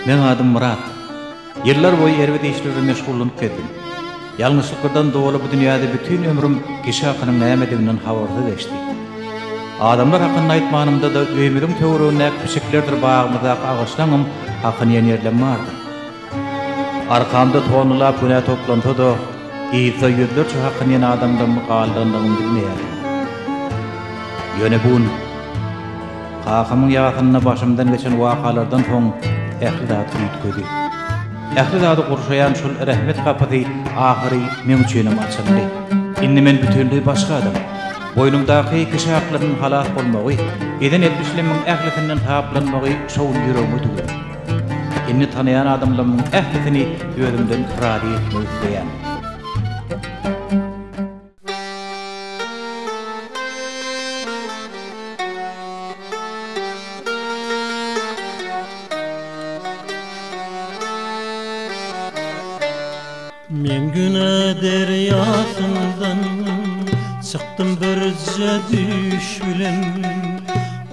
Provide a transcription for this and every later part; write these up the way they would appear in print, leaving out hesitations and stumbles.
Meň adym Myrat. Ýyllar boýy erbet işler bilen meşgullanyp gezdim. Ýalňyşlyklardan doly bu dünýäde bütin ömrüm kişi hakynyň nämediginden habarsyz geçdi. Adamlar hakynda aýtmanymda-da öýümiziň töweregindäki pişiklerdir bagymyzdaky agaçlaňam hakyny iýen ýerlem bardyr. Arkamda tonnalap günä toplansa-da, yzda ýüzlerçe hakyny iýen adamlaryň galdandygyny bilmeýärdim. Ýöne bu gün kakamyň ýasynda başymdan geçen wakalardan soň ähli zat üýtgedi. Ähli zady gurşaýan şol rehmet gapysy ahyry meň üçinem açyldy. Indi men bütinleý başga adam. Boýnumdaky kişi haklarynyň halas bolmagy, eden etmişlerimiň ählisinden saplanmagy şo gün ýüregime düwüldi. Indi tanaýan adamlarymyň ählisini özümden razy etmek isleýän. Men günä derýasyndan çykdym birje düýş bilen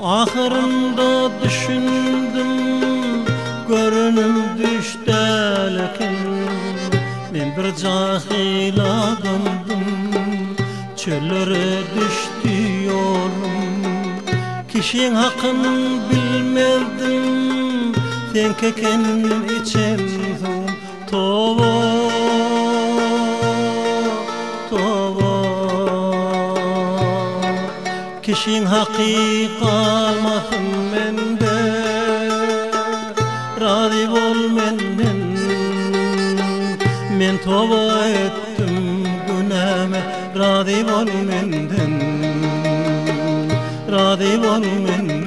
Ahyrynda düşündim görenim düýş däl eken Men bir jahyl adamdym Çöllere düşdi ýolum Kişiň hakyn bilmezdim Seňki eken içen suwum Toba, toba Kişiň haky galmasyn mende Razy bol menden Men toba etdim günäme Razy bol menden Razy bol menden.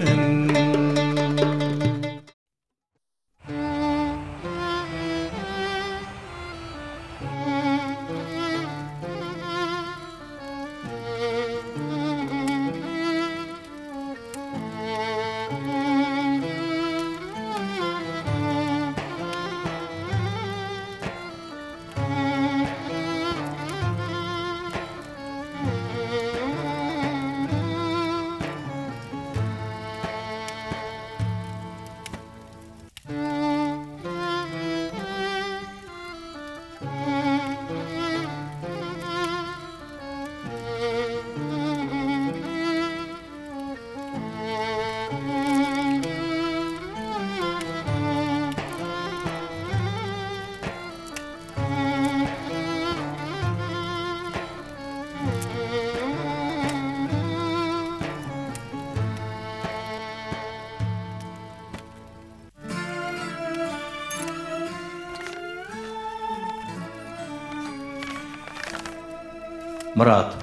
Myrat,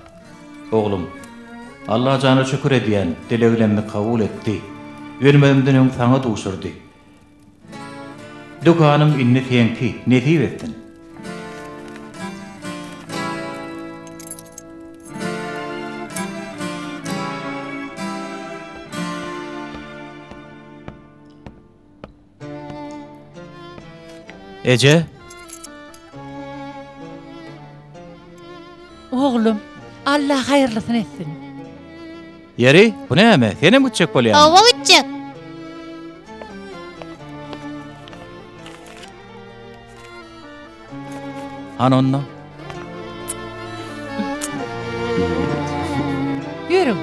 oglum, Allajana şükür edýän, dileglemmi kabul etdi. Ölmezimden öň saňa duşurdy. Dükanym indi seňki, nesip etsin. Eje! Oglum, Alla haýyrlysyny etsin. Ýeri, bu näme? Senem gitjek bolýaňmy? Hawa gitjek. Hany onda? Ýörüň.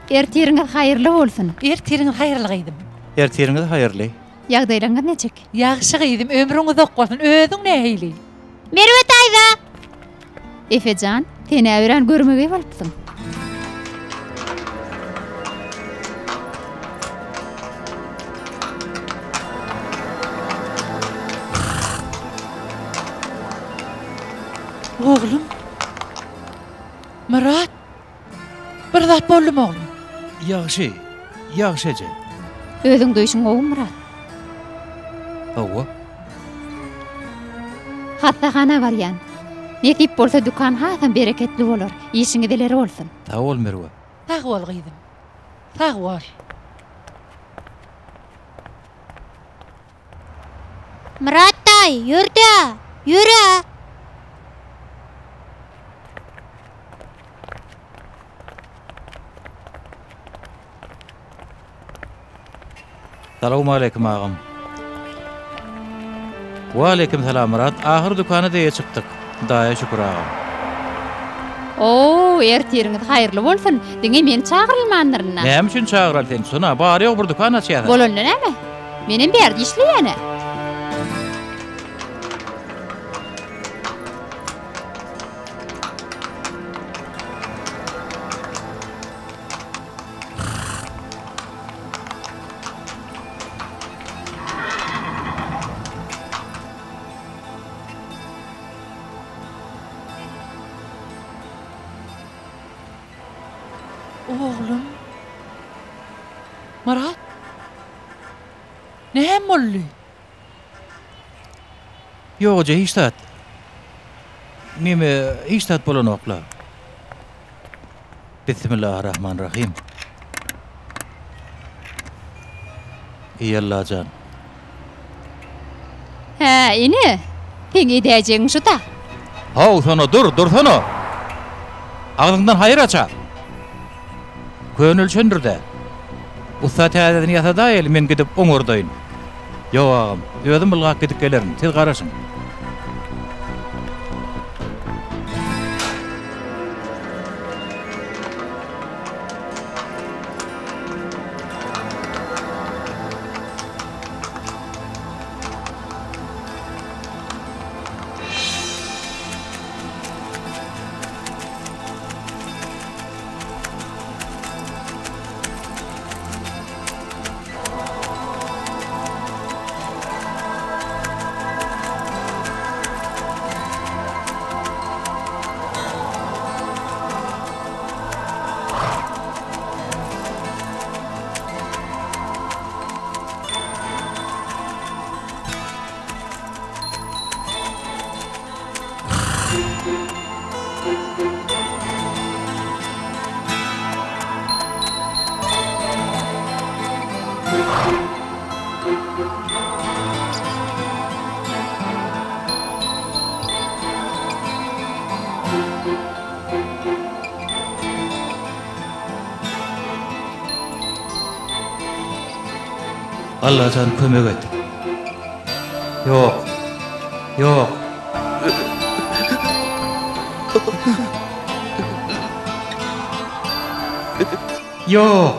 Ertiriňiz haýyrly bolsun. Ertiriňiz haýyrly gyzym. Ertiriňiz haýyrly. Ýagdaýlaryňyz niçik? Ýagşy gyzym, ömrüň uzak bolsun, özüň nähili? Merwe daýza! Efe jan, sen-ä örän görmegeý bolupsyň. Oglum. Myrat. Bir zat boldumy oglum? Ýagşy, ýagşy eje. Özüň duýşuň gowumy Myrat? Hawa. Hassahana barýan. Nesip bolsa dükan hasam bereketli bolar. Işiňiz ileri bolsun. Sag bol Merwe. Sag bol gyzym. Sag bol. Myrat daýy, ýör-dä! Ýör-ä! Salowmaleýkim agam. Waleýkim salam Myrat, ahyr dükana deýe çykdyk. Hudaýa şükür agam. Oo, ertiriňiz haýyrly bolsun. Diňe men çagyrylmandyryn-a. Näme üçin çagyraly seni Sona, bary-ýogy bir dükan açýasyň. Bolanda näme? Menem bärde işleýän-ä. Oglum. Myrat. Näme boldy? Ýok eje hiç zat. Neme hiç zat bolanokla. Bismillahirrahmanirrahim. Eý Allajan. Hä, ine, seň edäýjegiň şu-da. How, Sona, dur, dursana! Agzyňdan haýyr aç-a! Könelşendir-dä. Ussa täzesini ýasadaýaly, men gidip oňardaýyn. Ýok, agam, özüm ylgap gidip gelerin, siz garaşyň. Allajan kömek et. Ýok. Ýok. Ýok.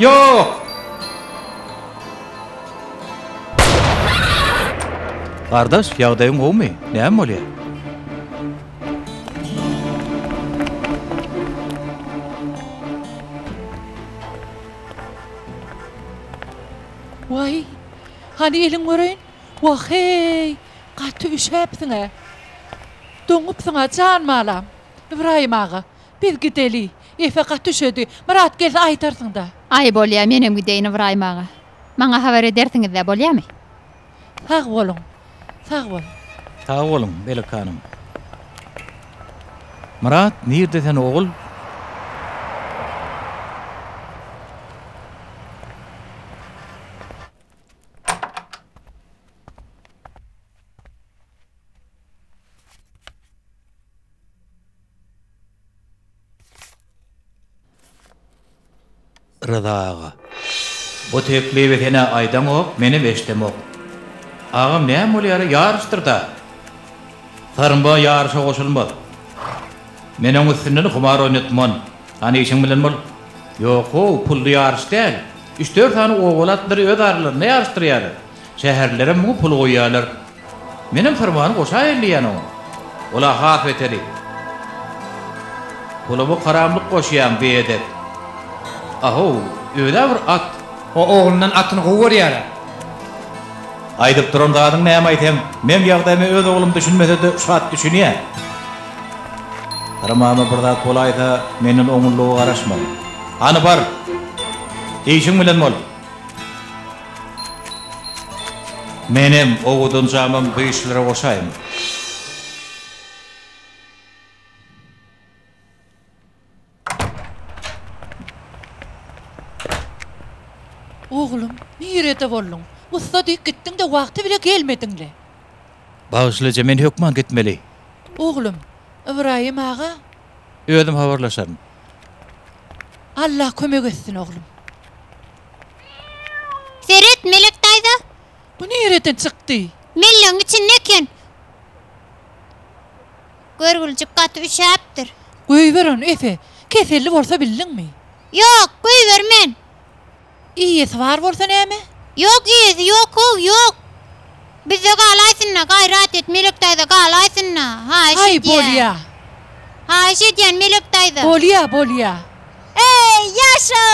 Ýok. Gardaş, ýagdaýyň gowumy? Näme bolýar? Waý, hany eliň göreýin. Wah-eý, gaty üşäpsiň-ä. Doňupsyň-a, jan balam. Ybraýym aga, biz gideli. Efe gaty üşedi. Myrat gelse aýdarsyň-da. Aý, bolýa, menem gideýin, Ybraýym aga. Maňa habar edersiňiz-dä, bolýamy? Sag boluň, sag boluň. Sag boluň, Melek hanym. Myrat, nirde sen, ogul? Ryza aga. Bu teklibi sen-ä aýdaňok, menem eşdemok. Agam näme bolýar-a, ýaryşdyr-da. Sarymba ýaryşa goşulmaz. Men oň üstünden humar oýnatman. Hany işiň bilen bol. Ýok-how, pully ýaryş däl. Üç-dört sany obaly atlary öz aralarynda ýaryşdyrýarlar. Şäherlilerem muňa pul goýýarlar. Menem syrmany goşaýyn diýýän oňa. Ol-a has beteri. Pulumy karamlyk goşýaň, biedep. A-how, öz-ä bir at. O oglundan atyny gowy görýär-ä. Aýdyp duran zadyň näme-aý seň? Meň ýagdaýyma öz oglum düşünmese-de, şu at düşünýär. Syrmama bir zat bolaýsa, menden oňunlyga garaşma. Hany bar, işiň bilen bol. Menem owadanjamam bu işlere goşaýyn. Oglum, nirede bolduň? Ussa diýip gitdiň-de, wagty bile gelmediň-le. Bagyşla eje, men hökman gitmeli. Oglum, Ybraýym aga? Özüm habarlaşaryn. Alla kömek etsin, oglum. Bu nireden çykdy? Mellegiň içinde eken. Görgüljik gaty üşäpdir. Goýber ony, Efe. Keselli bolsa bildiňmi? Ýok, goýbermen. Eýesi bar bolsa näme? Ýok, eýesi ýok-how, ýok. Bizde galaýsyn-da, gaýrat et, Melek daýza, galaýsyn-da, haýyş Aý, edýän. bolýa. Haýyş edýän, Melek daýza. Bolýa, bolýa. Eý, ýaşa!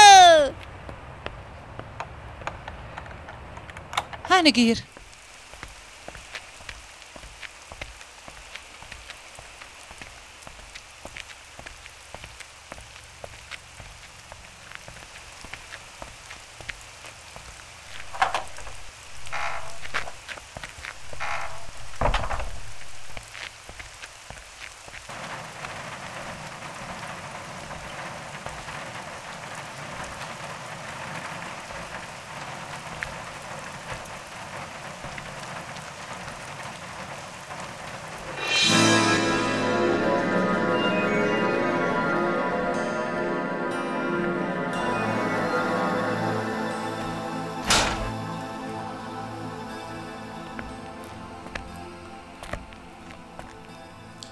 Hany gir.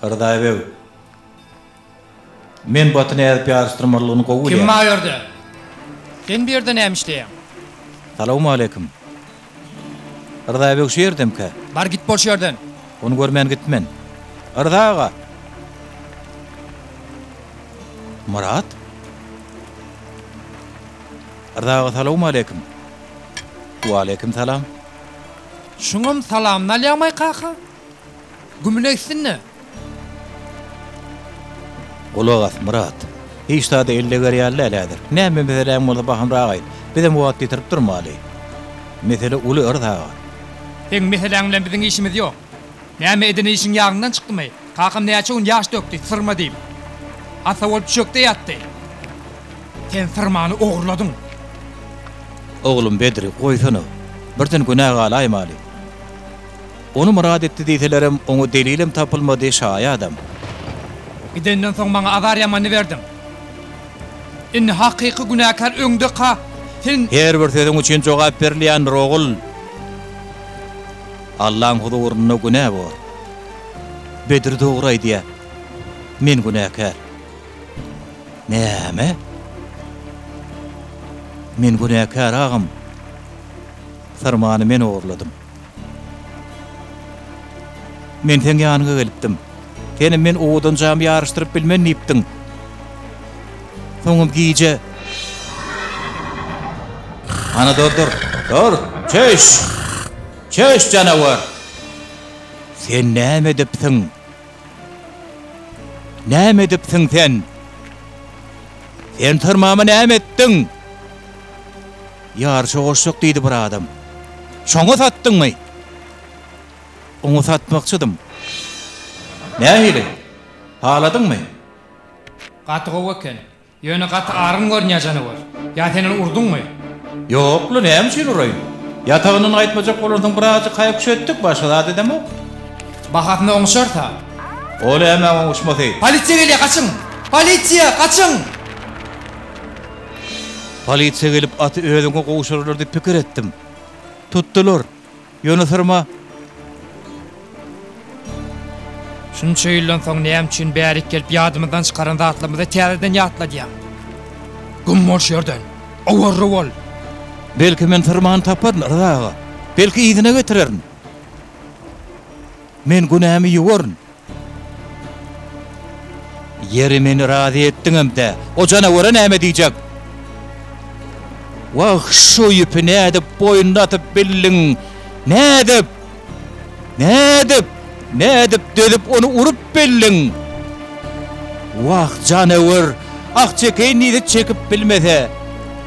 Yrzaý beg, men bu aty nädip ýaryşdyrmalydygyny gowy bilýän. Kim bar ýerde? Sen bu ýerde näme işleýäň? Salowmaleýkim. Yrza beg şu ýerdemikä? Bar git bol şu ýerden. Ony görmän gitmen. Yrza aga! Myrat? Yrza aga salowmaleýkim. Waleýkim salam. Şuňam salamyny alýaňmaý kaka? Gümüne gitsin-de. Gulak as, Myrat. Hiç zada el deger ýaly däl häzir. Näme meseläň bolsa bahymrak aýt. Bizem wagt ýitirip durmaly. Mesele uly, Yrza aga. Seň meseläň bilen biziň işimiz ýok. Näme eden işiň ýagyňdan çykdymy? Kakam näçe gün ýaş dökdi, syrma diýip. Hassa bolup düşekde ýatdy. Sen syrmany ogurladyň. Oglum Bedri, goýsana. Birden günä galaýmaly. Ony Myrat etdi diýselerem, oňa delilem tapylmady, şaýadam. Gidenden soň maňa azar ýamany berdiň. Indi hakyky günäkär öňde ka, sen. Her bir sözüň üçin jogap berilýändir, ogul. Allaň huzurynda günä bor. Bedri dogry aýdýar. Men günäkär. Näme? Men günäkär, agam. Syrmany men ogurladym. Men seň ýanyňa gelipdim. Senem men owadan jamy ýaryşdyryp bilmen diýipdiň. Soňam gije Ana dur dur. Dur! Çüş! Çüş janawar! Sen näme edipsiň? Näme edipsiň sen? Sen syrmamy näme etdiň? Ýaryşa goşjak diýdi bir adam. Şoňa satdyňmy? Oňa satmakçydym. Nähili? Haladyňmy? Gaty gowy eken. Ýöne gaty argyn görünýär janawar. Ýa sen ony urduňmy? Ýok-la, näme üçin uraýyn? Ýatagyndan gaýtmajak bolansoň birazajyk haýak-huşak etdik, başga zat edemok. Bahasyny oňuşarys-a. O nämäň oňuşmasy? Polisiýa gelýär, gaçyň! Polisiýa, gaçyň! Polisiýa gelip aty özüňe gowşurarlar diýip pikir etdim. Tutdular. Ýöne syrma. Şunça ýyldan soň näme üçin bärik gelip ýadymyzdan çykaran zatlarymyzy täzeden ýatladýaň? Güm bol şu ýerden. Owarra bol. Belki men syrmany taparyn, Rza aga. Belki yzyna getirerin. Men günämi ýuwaryn. Ýeri meni razy etdiňem-dä, o janawara näme diýjek? Wah, şu ýüpi nädip boýnuna atyp bildiň? Nädip? Nädip? Nädip dözüp ony urup bildiň? Wah, janawar, ah çekeýin diýse çekip bilmese,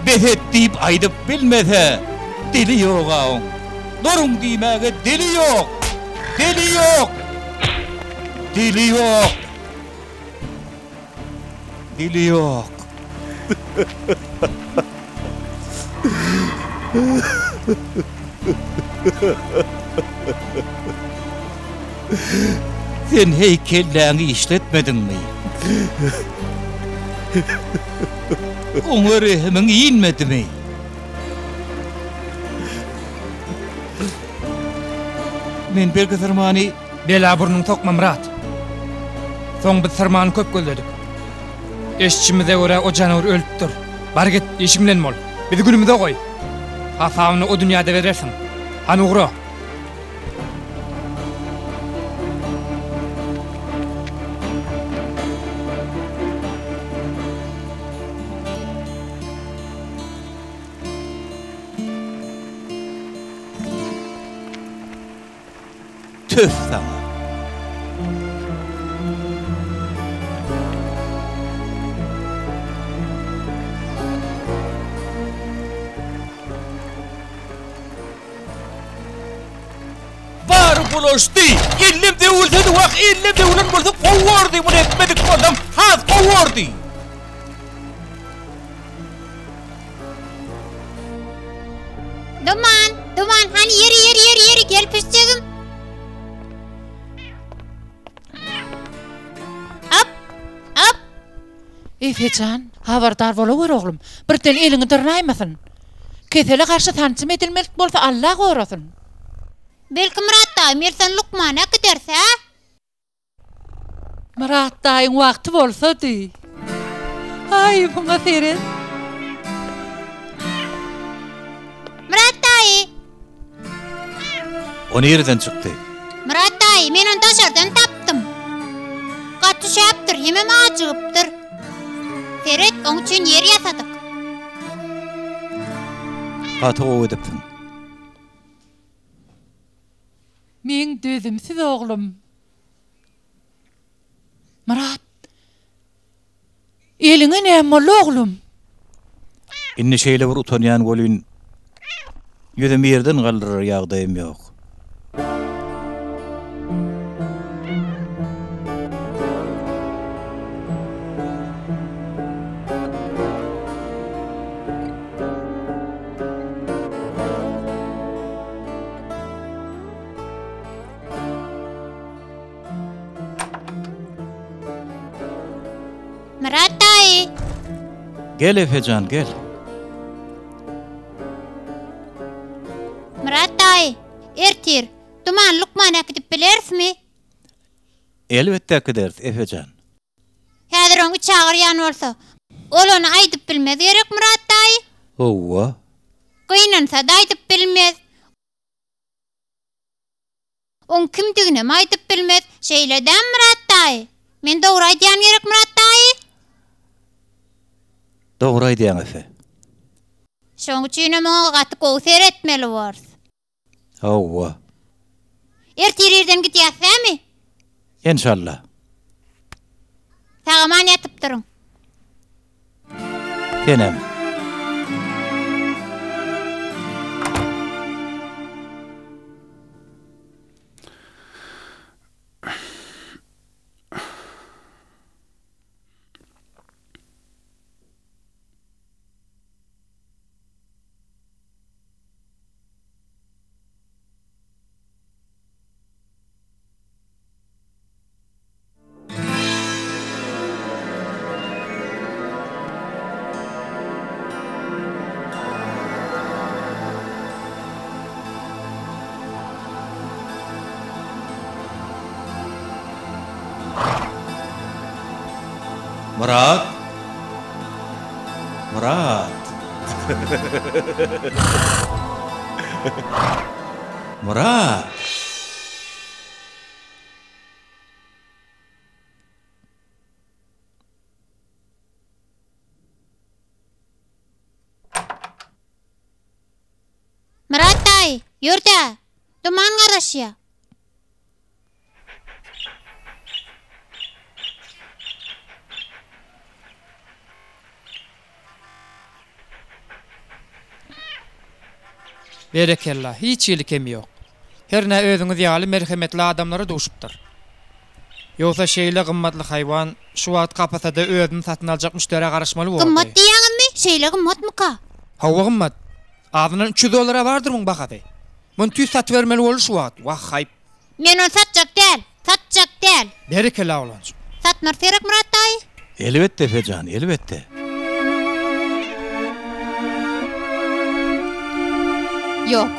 bes et diýip aýdyp bilmese, dili ýog-a oň. Duruň diýmäge dili ýok! Dili ýok! Dili ýok! Dili ýok! Sen heý kelläňi işletmediňmi? Oňa rehimiň inmedimi? Men belki syrmany. Bela burnuňy sokma, Myrat. Soň biz syrmany köp gözledik. Eşidişimize görä o janawar ölüpdir. Bar git, işiň bilen bol. Bizi günümize goý. Hasabyny o dünýäde berersiň. Hany ugra. Tüf saňa! Bary bulaşdy. Ellem döwülsedi wah ellem döwülen bolsa gowy bordy muny etmedik bolsam has gowy bordy. Duman, Duman, hany ýeri ýeri ýeri ýeri gel pişjegim. Ap, ap. Efe jan, habardar bolawer oglum, birden eliňi dyrnaýmasyn. Kesele garşy sanjym edilmelik bolsa Alla gorasyn. Belki Myrat daýym ýelsen lukmana äkideris, hä? Myrat daýyň wagty bolsady. Aý, muňa seret. Myrat daýy! O nireden çykdy? Myrat daýy, men ony daşardan tapdym. Gaty üşäpdir, hemem ajygypdyr. Seret, oň üçin ýer ýasadyk. Gaty gowy edipsiň. Meň dözümsiz oglum. Myrat, eliňe näme boldy oglum? Indi şeýle bir utanýan welin, ýüzümi ýerden galdyrar ýagdaýym ýok. Myrat daýy! Gel Efe jan, gel. Myrat daýy, ertir Dumany lukmana äkidip bilerismi? Elbetde äkideris, Efe jan. Häzir oň içi agyrýan bolsa, ol ony aýdyp bilmez gerek, Myrat daýy? Howwa. Gynansa-da aýdyp bilmez. Oň kimdiginem aýdyp bilmez. Şeýle dämi, Myrat daýy? Men dogry aýdýan gerek, Myrat daýy? Dogry aýdýaň, Efe. Şoň üçinem oňa gaty gowy seretmeli borus. Hawa. Ertir irden gidýäs dämi? Enşalla. Sag-aman ýatyp duruň. Senem. Myrat! Myrat! Myrat! Myrat daýy, ýör-dä! Duman garaşýa. Berekella, hiç hili kemi ýok. Hernä özüňiz ýaly merhemetli adamlara duşupdyr. Ýogsa şeýle gymmatly haýwan şu wagt kapasada özüni satyn aljak müşderä garaşmaly bordy. Gymmat diýýäňizmi? Şeýle gymmatmyka? Hawa gymmat. Azyndan 300 dollara bardyr muň bahasy. Muny tüýs satybermeli boldy şu wagt. Wah haýp. Men ony satjak däl! Satjak däl! Berekella oglanjyk. Satmarys gerek Myrat daýy? Elbetde Efe jan, elbetde. Ýok.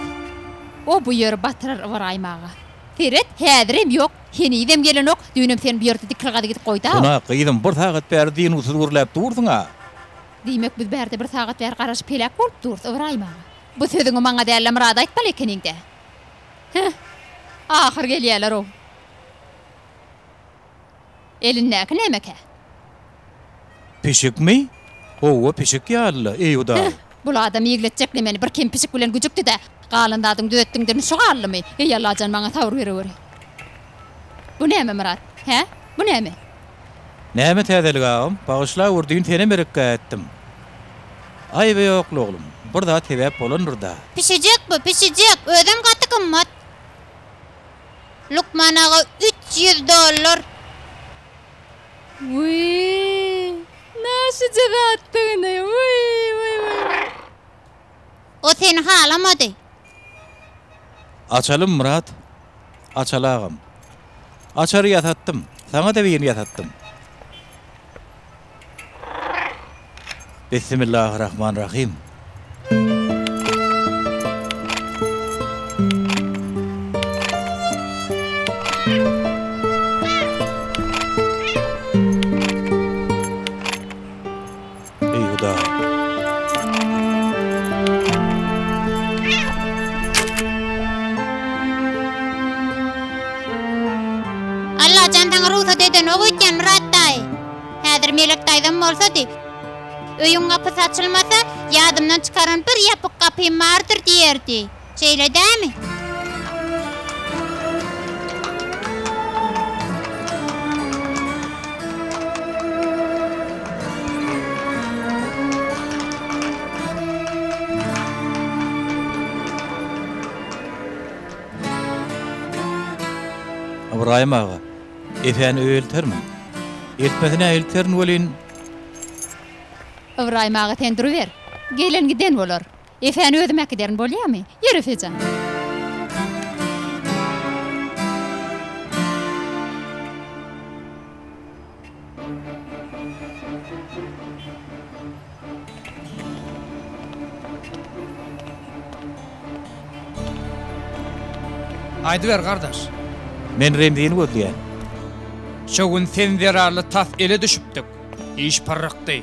O bu ýeri batyrar Ybraýym aga. Seret, häzirem ýok, henizem gelenok, düýnem sen bu ýerde dikilgazy gidip goýda. Sona, gyzym, bir sagat bäri dynuwsyz gürläp dursuň-a. Diýmek, biz bärde bir sagat bäri garaşyp heläk bolup durus, Ybraýym aga. Bu sözüňi maňa däl-de Myrada aýtmaly ekeniň-dä. Heh, ahyr gelýäler-ow. Elindäki nämekä? Pişikmi? Howwa, pişik ýaly-la, eý Hudaý. Heh, bul adam ýigletjekle meni, bir kem pişik bilen güjükdi-dä. Galan zadyň düzetdiňden şu galdymy? Eý Allajan maňa sabyr bereweri. Bu näme Myrat? Hä? Bu näme? Näme täzelik agam? Bagyşlawür, düýn senem erekgä etdim. Aýby ýokly oglum. Bir zat sebäp bolandyr-da. Pişijek bu, pişijek. Özem gaty gymmat. Lukman aga 300 dollar. Wiý, naşyja zatdygyny, wiý, wiý, wiý. O seni halamady. Açalym Myrat. Açaly agam. Açary ýasatdym. Saňa-da birini ýasatdym. Bissimillahirrahmanirrahim. Eý Hudaý! Allajan saňa rugsat edenok öýtýän Myrat daýy. Häzir Melek daýzam bolsady, Öýüň gapysy açylmasa, ýadymdan çykaran bir ýapyk gapym bardyr diýerdi. Şeýle dämi? Ybraýym aga, Efäni öýe eltermiň? Eltmesine elterin welin. Ybraýym aga sen duruber. Gelen giden bolar. Efäni özüm äkiderin bolýamy? Ýör Efejan. Aýdyber gardaş. Men Remzini gözleýän. Şo gün sen zerarly tas ele düşüpdik. Iş pyrrykdy.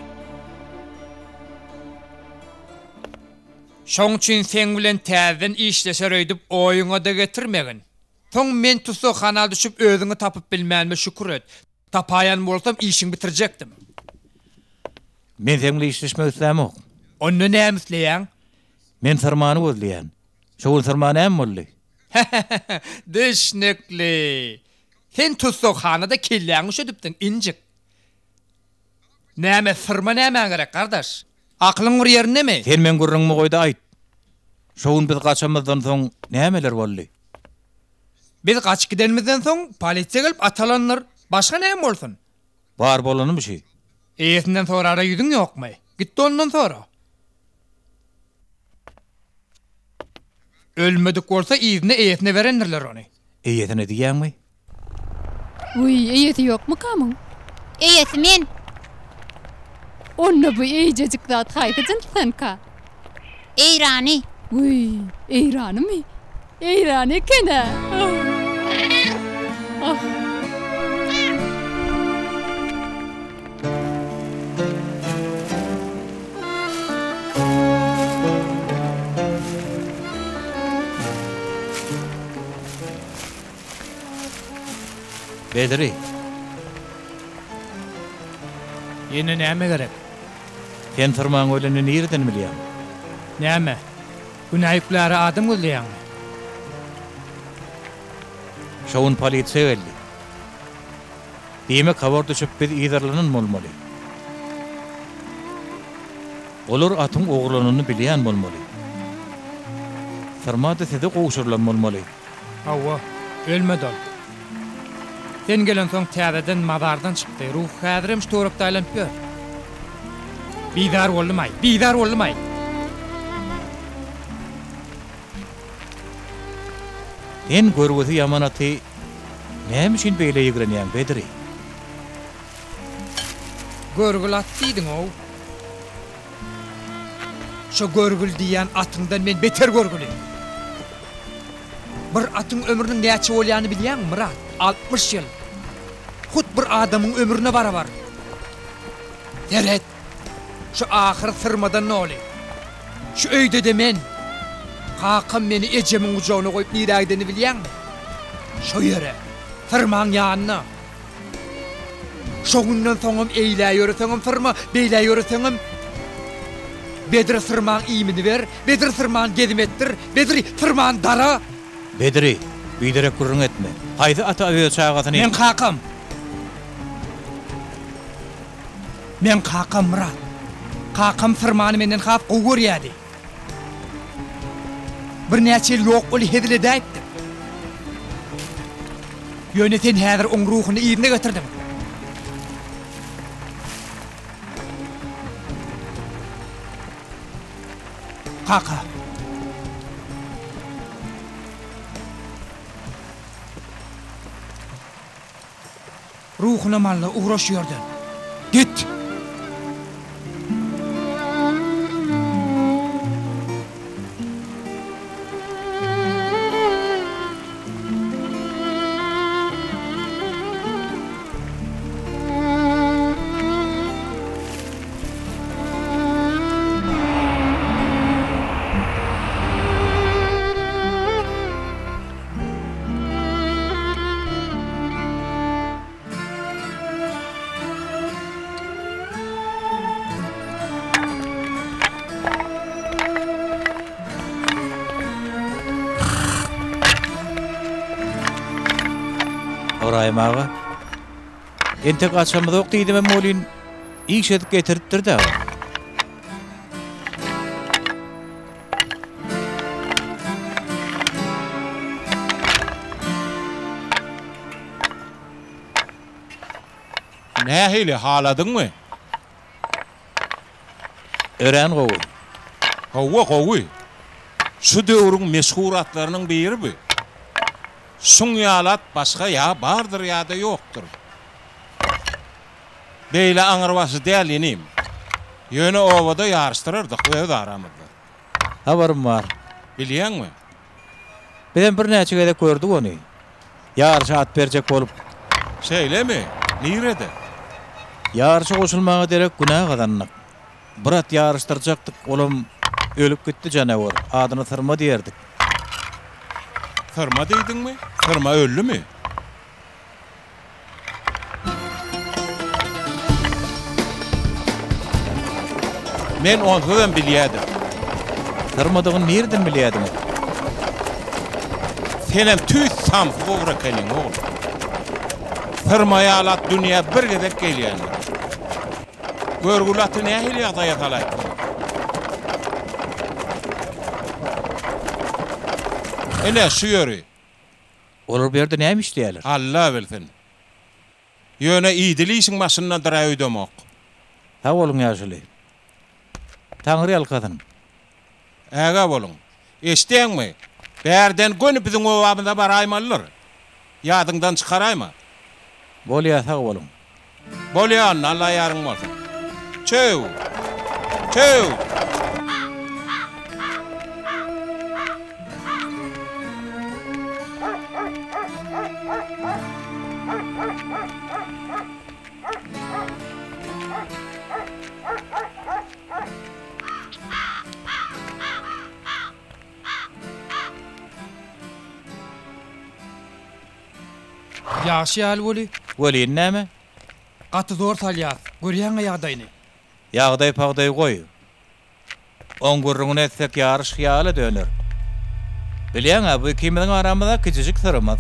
Şoň üçin seň bilen täzeden işleşer öýdüp oýuňa-da getirmegin. Soň men tussaghana düşüp özüňi tapyp bilmänime şükür et. Tapaýan bolsam işiňi bitirjekdim. Men seň bilen işleşmek islämok. Onda näme isleýäň? Men syrmany gözleýän. Şo gün syrma näme boldy? Hä-hä-hä, düşnükli. Sen tussaghanada kelläňi üşedipdiň, injik. Näme, syrma nämä gerek, gardaş? Akylyň bir ýerindemi? Sen meň gürrüňimi goý-da aýt. Şo gün biz gaçamyzdan soň nämeler boldy? Biz gaçyp gidenimizden soň polisiýa gelip at alandyr. Başga näme bolsun? Bar bolanymy şi? Eýesinden sorara ýüzüň ýokmy? Git-de ondan sora. Ölmedik bolsa yzyna eýesine berendirler ony. Eýesine diýýäňmi? Wiý, eýesi ýokmyka muň? Eýesi men. Onda bu eýjejik zat haýsy jynsdanka? Eýrany. Wiý, eýranymy? Eýrany eken-ä. Ah. Bedri. Ýene näme gerek? Sen syrmaň ölenini nireden bilýäň? Näme, günä ýükläre adam gözleýäňmi? Şo gün polisiýa geldi. Diýmek, habar düşüp biz yzarlanan bolmaly. Olar atyň ogurlananyny bilýän bolmaly. Syrma-da size gowşurylan bolmaly. Hawa, ölmedi ol. Sen gelensoň täzeden mazardan çykdy. Ruhy häzirem şu töwerekde aýlanyp ýör. Bizar boldum-aý, bizar boldum-aý! Sen görgüsi ýaman aty näme üçin beýle ýigrenýäň, Bedri? Görgül at diýdiň-ow. Şo görgül diýýän atyňdan men beter görgüli. Bir atyň ömrüniň näçe bolýanyny bilýäňmi, Myrat? 60 ýyl. Hut bir adamyň ömrüne barabar. Seret, şu ahyr syrmadan doly. Şu öýde-de men. Kakam meni ejemiň gujagyna goýup nirä gidenini bilýäňmi? Şo ýere, syrmaň ýanyna. Şo günden soňam eýlä ýöreseňem syrma, beýlä ýöreseňem Bedri syrmaň iýmini ber, Bedri syrman gezim etdir, Bedri syrman dara! Bedri, biderek gürrüň etme. Haýsy ata öz çagasyny. Meň kakam. Meň kakam Myrat. Kakam syrmany menden has gowy görýärdi. Birnäçe ýyl ýok weli hezil edäýipdir. Ýöne sen häzir oň ruhuny yzyna getirdiň. Kaka. Ruhunam al-da, ugra şu ýerden. Git! Ybraýym aga, entek açamyzok diýdimem welin, iş edip getiripdir-dä. Nähili, haladyňmy? Örän gowy. Hawa, gowy. Şu döwrüň meşhur atlarynyň biri bu. Şuň ýaly at başga ýa bardyr ýa-da ýokdur. Beýle aňrybaşy däl inim. Ýöne obada ýaryşdyrardyk öz aramyzda. Habarym bar. Bilýäňmi? Bizem birnäçe gezek gördük ony. Ýaryşa at berjek bolup. Şeýlemi? Nirede? Ýaryşa goşulmaga derek günä gazandyk. Bir at ýaryşdyrjakdyk, olam ölüp gitdi janawer. Adyny Syrma diýerdik. Syrma diýdiňmi? Syrma öldümi? Men onsuzam bilýädim. Syrmadygyny nireden bilýädiňiz? Senem tüýs samsyk ogry ekeniň, ogul. Syrma ýaly at dünýä bir gezek gelýändir. Görgüli aty nähili ýagdaýa salaýypsyň? Ine, şu ýeri. Olar bu ýerde näme işleýärler? Alla bilsin. Ýöne idili işiň başyndadyr-a öýdemok. Sag boluň ýaşuly. Taňry ýalkasyn. Ägä boluň. Eşidýäňmi? Bärden göni biziň obamyza baraýmalydyr. Ýadyňdan çykaraýma. Bolýa sag boluň. Bolýa onda Alla ýaryň bolsun. Çöw! Çöw! Ýagşy ýaly weli. Welin näme? Gaty zor salýas. Görýäň-ä ýagdaýyny. Ýagdaý-pagdaýy goý. Oň gürrüňini etsek ýaryş hyýala döner. Bilýäň-ä, bu ikimiziň aramyzda kiçijik syrymyz.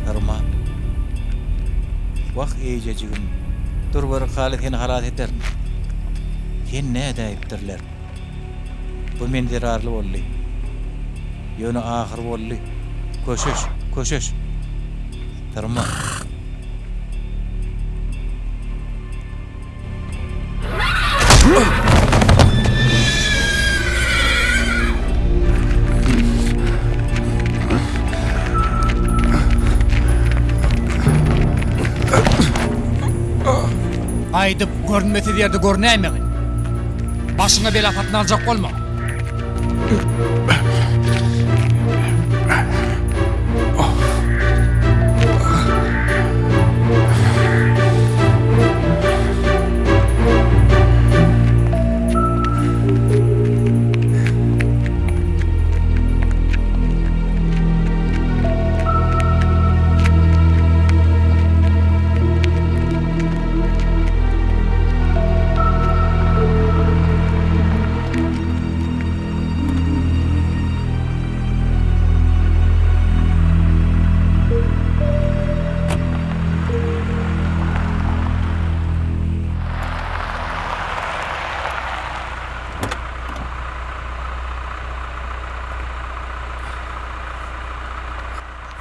Syrma. Wah, eýjejigim, dur bir haly seni halas ederin. Sen nädäýipdirler? Bu men zerarly boldy. Ýöne ahyr boldy. Köşeş, köşeş. Syrma. Gaýdyp görünmesiz ýerde görünäýmegin. Başyňa bela satyn aljak bolma.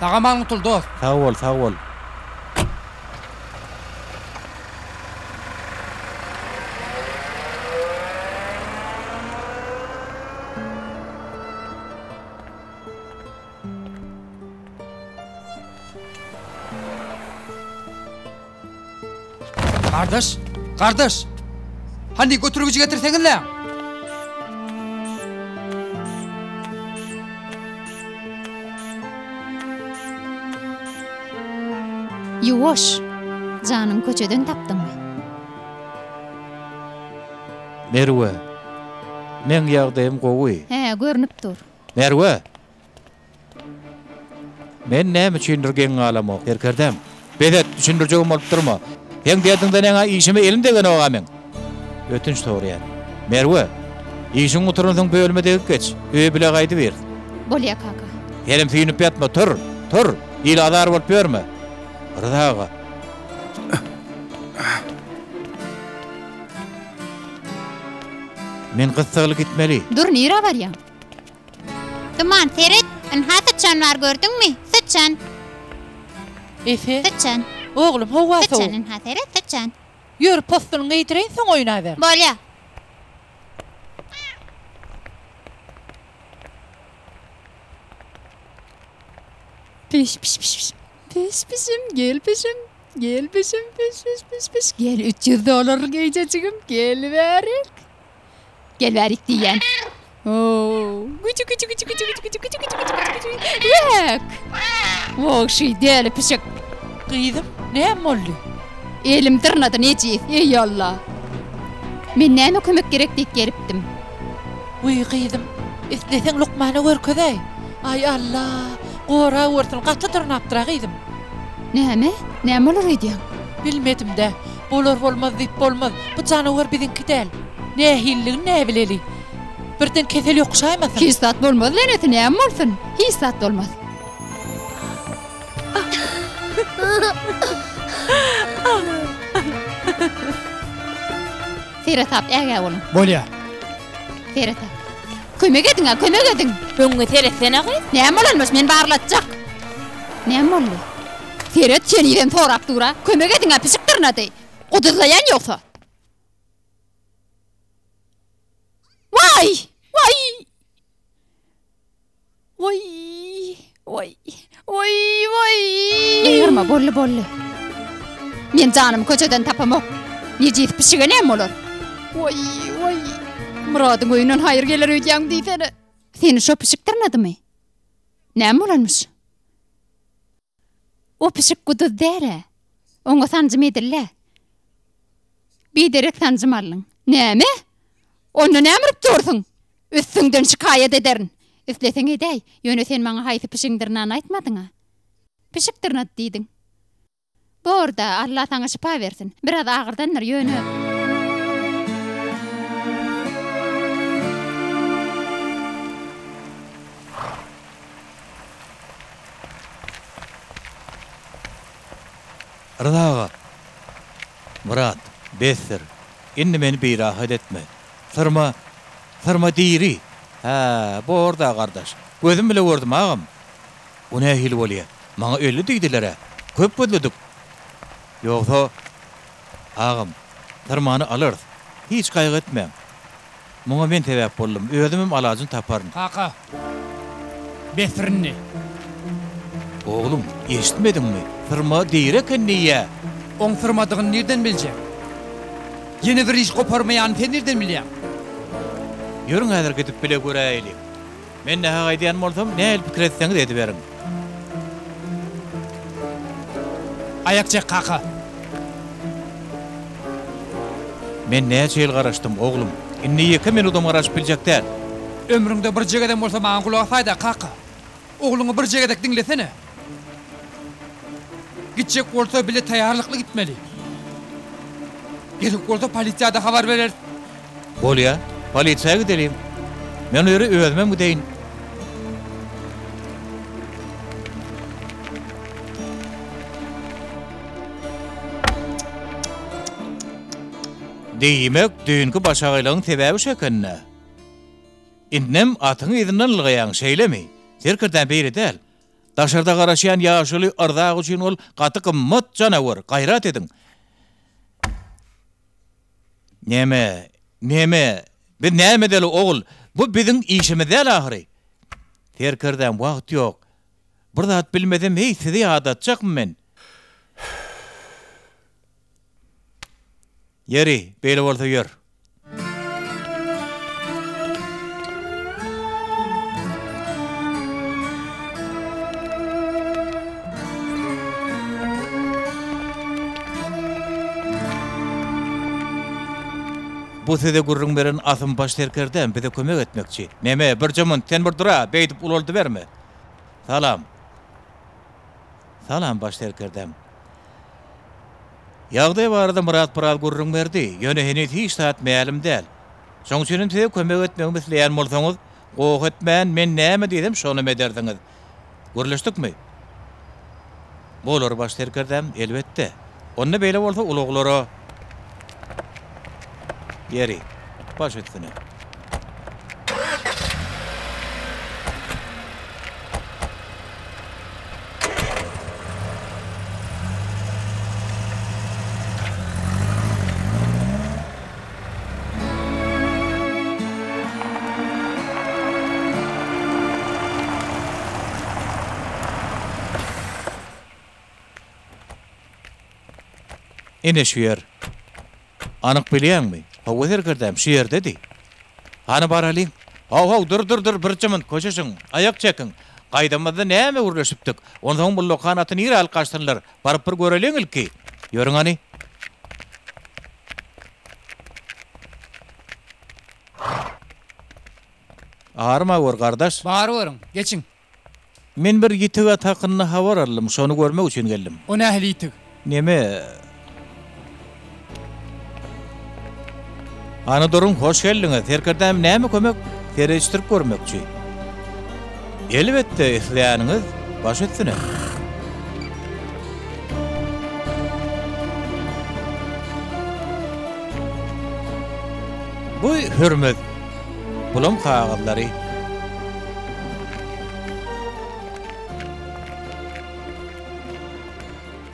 Sag-aman gutul, dost! Sag bol, sag bol. Gardaş, gardaş! Hany götürgüji getirseňizle! Ýuwaş! Janyňy köçeden tapdyňmy? Merwe, meň ýagdaýym gowy. Hä, görnüp dur. Merwe! Men näme üçindir geň galamok, serkerdäm. Bes et, düşündirjegem bolup durma. Seň derdiňden ýaňa işime elim degenok-a meň. Ötünç soraýan. Merwe, işiň gutaransoň bölüme degip geç, öýe bile gaýdybiris. Bolýa, kaka. Senem süýnüp ýatma, tur, tur! Il azar bolup ýörme. Rza aga. Men gyssagly gitmeli. Dur, nirä barýaň? Duman, seret, ynha syçan bar, gördüňmi? Syçan. Efe. Syçan. Oglum, howa sowuk. Syçan, ynha seret, syçan. Ýör, possunyňy geýdireýin, soň oýnaber. Bolýa. Piş, piş, piş, piş. Piş, pişim, gel pişim. Gel pişim, piş, piş, piş, piş. Gel 300 dollarlyk eýjejigim, gel bärik. Gel bärik diýýän. Oo, güçü güçü güçü güçü güçü güçü güçü güçü güçü güçü. Wek. Wagşy däli pişik. Gyzym, näme boldy? Elim dyrnady nejis, eý Alla. Men näme kömek gerek diýip gelipdim. Wiý gyzym, isleseň lukmana görkezäý. Aý Alla, gora görsün, gaty dyrnapdyr-a gyzym. Näme? Näme bolar öýdýäň? Bilmedim-dä. Bolar-bolmaz diýip bolmaz. Bu janawar biziňki däl. Nähililigini näbileli. Birden kesel ýokuşaýmasyn. Hiç zat bolmaz leneti, näme bolsun? Hiç zat bolmaz. Seresap ägä boluň. Bolýa. Seresap. Kömek ediň-ä, kömek ediň! Öňüňe seretsene gyz. Näme bolanmyş, men barlatjak. Näme boldy? Seret, henizem sorap dur-a. Kömek ediň-ä, pişik dyrnady. Guduzlaýan ýogsa. Waý! Waý! Waý! Waý! Waý! Waý! Gygyrma, boldy, boldy. Men janymy köçeden tapamok. Nejis pişige näme bolar? Waý, waý! Myradyň öýünden haýyr geler öýdýäňmi diýsene. Seni şo pişik dyrnadymy? Näme bolanmyş? O pişik guduz däl-ä. Oňa sanjym edildi-ä. Biderek sanjym aldyň. Näme? Onda näme urup dursuň? Üstüňden şikaýat ederin. Isleseň edäý. Ýöne sen maňa haýsy pişigiň dyrnanyny aýtmadyň-a. Pişik dyrnady diýdiň. Bor-da, Alla saňa şypa bersin. Biraz agyrdandyr, ýöne. Rza aga. Myrat, besdir. Indi meni birahat etme. Syrma, syrma diri. Hä, bor-da, gardaş. Gözüm bile gördüm, agam. O nähili bolýa? Maňa öldi diýdiler-ä. Köp gözledik. Ýogsa, agam, syrmany alarys. Hiç gaýgy etmäň. Muňa men sebäp boldum. Özümem alajyny taparyn. Kaka, besdir indi. Oglum, eşitmediňmi? Syrma diri eken diýýä. Oň syrmadygyny nirden biljek? Ýene bir iş goparmaýanyny sen nirden bilýäň? Ýörüň häzir gidip bile göräýeliň. Men nähak aýdýan bolsam, nähili pikir etseňiz ediberiň. Aýak çek, kaka! Men näçe ýyl garaşdym, oglum. Indi ýeke minudam garaşyp biljek däl. Ömrüňde birje gezem bolsa maňa gulak asaý-da, kaka! Ogluňy birje gezek diňlesene! Gitjek bolsa bile taýýarlykly gitmeli. Gerek bolsa polisiýa-da habar bereris. Bolýa, polisiýa gideliň. Men o ýere özümem gideýin. Diýmek, düýnki başagaýlygyň sebäbi şu eken-dä. Indem atyň yzyndan ylgaýaň, şeýlemi? Serkerdäm beýle däl. Daşarda garaşýan ýaşuly Yrzak üçin ol gaty gymmat janawer, gaýrat ediň. Neme, neme, biz näme edeli, ogul, bu biziň işimiz däl ahyry. Serkerdäm, wagt ýok. Bir zat bilmesem, heý, sizi ýadatjakmy men? Ýeri, beýle bolsa ýör. Bu size gürrüň beren Asym baş serkerdäm bize kömek etmekçi. Neme, birje munt, sen bir dur-a, beýdip ulaldyberme. Salam. Salam, baş serkerdäm. Ýagdaý barada Myrat biraz gürrüň berdi, ýöne heniz hiç zat mälim däl. Şoň üçinem size kömek etmegimi isleýän bolsaňyz, goh etmän, men näme diýsem, şonam edersiňiz. Gürleşdikmi? Bolar, baş serkerdäm, elbetde. Onda beýle bolsa ulaglara. Ýeri, baş üstüne. Ine şu ýer. Anyk bilýäňmi? Hawa serkerdäm, şu ýerdedi. Hany baralyň. How-how, dur, dur, dur, birje munt, köşeşiň, aýak çekiň. Gaýdamyzda näme gürleşipdik? Onsoň ullakan aty nirä alyp gaçsynlar? Baryp bir göreliň ilki. Ýörüň hany. Arma gör, gardaş. Baryberiň, geçiň. Men bir ýitig at hakynda habar aldym, şony görmek üçin geldim. O nähili ýitig? Neme? Hany duruň, hoş geldiňiz. Serkerdäm näme kömek? Seredişdirip görmekçi. Elbetde, isleýäniňiz baş üstüne. Bu Hürmüz. Bulam kagyzlary.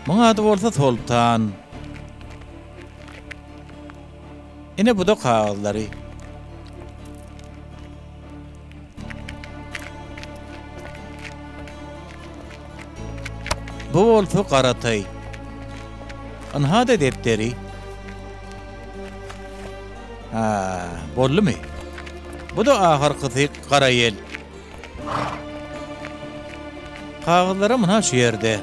Muň ady bolsa Soltan. Ine bu-da kagyzlary. Bu bolsa Garataý. Ynha-da depderi. Hä, boldumy? Bu-da ahyrkysy gara ýel. Kagyzlaram ynha şu ýerde.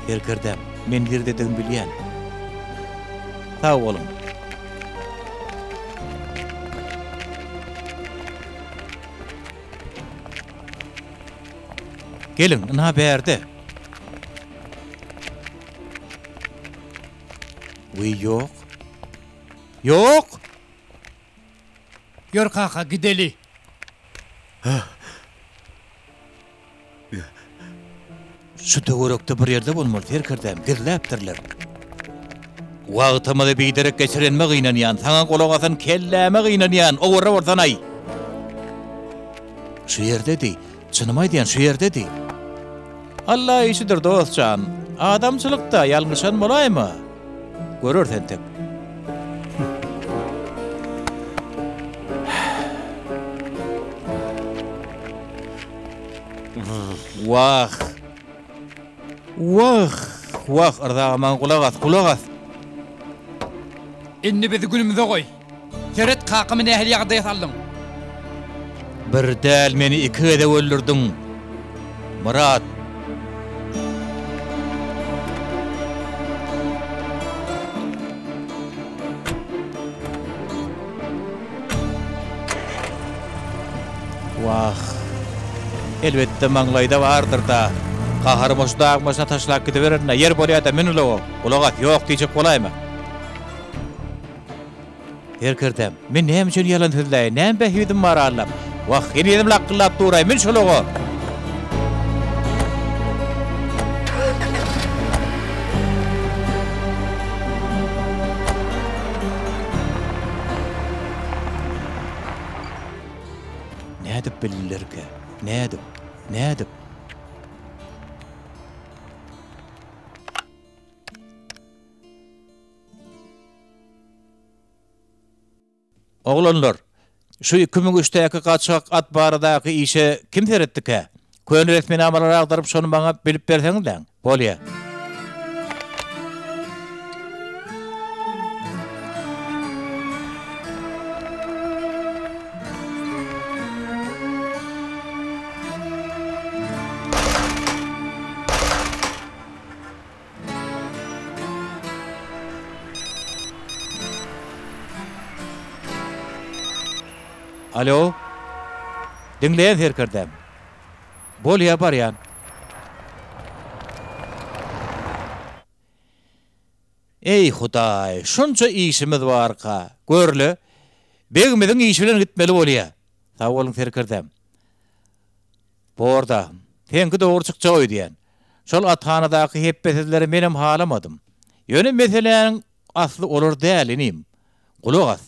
Serkerdäm, men nirdedigini bilýän. Sag boluň. Geliň, ynha bärde. Wiý, ýok. Ýok! Ýör kaka, gideli. Şu töwerekde bir ýerde bolmaly, serkerdäm, gizläpdirler. Wagtymyzy biderek geçirenime gynanýan, saňa gulak asan kelläme gynanýan, owarra bolsan-aý. Şu ýerdedi, çynymy aýdýan, şu ýerdedi. Alla işidir, dost jan. Adamçylykda ýalňyşan bolaýma. Göreris entek. Wah. Wah, wah, Yrza aga maňa gulak as, gulak as. Indi bizi günümize goý. Seret kakamy nähili ýagdaýa saldyň. Bir däl meni iki gezek öldürdiň. Myrat. Wah. Elbetde maňlaýda bardyr-da. Gaharyma şu dagyň başyna taşlap gidiberin-dä. Ýer bolýa-da, mün ulaga. Gulak as, ýok diýjek bolaýma. Serkerdäm, men näme üçin ýalan sözläýin, näme bähbidim bar Allam? Wah, henizem lakgyllap dur-aý, mün şolaga! Nädip bildilerkä? Nädip? Nädip? Oglanlar, şu 2003-däki gaçgak at baradaky işe kim seretdikä? Köne resminamalary agdaryp şony maňa bilip berseňizläň. Bolýa. Alo. Diňleýän serkerdäm. Bolýa barýan. Eý Hudaý, şunça işimiz barka, görle, begimiziň işi bilen gitmeli bolýa. Sag boluň serkerdäm. Borda, seňki dogry çykjak öýdýän. Şol athanadaky hepbesizleri menem halamadym. Ýöne meseläniň asly olar däl, inim. Gulak as.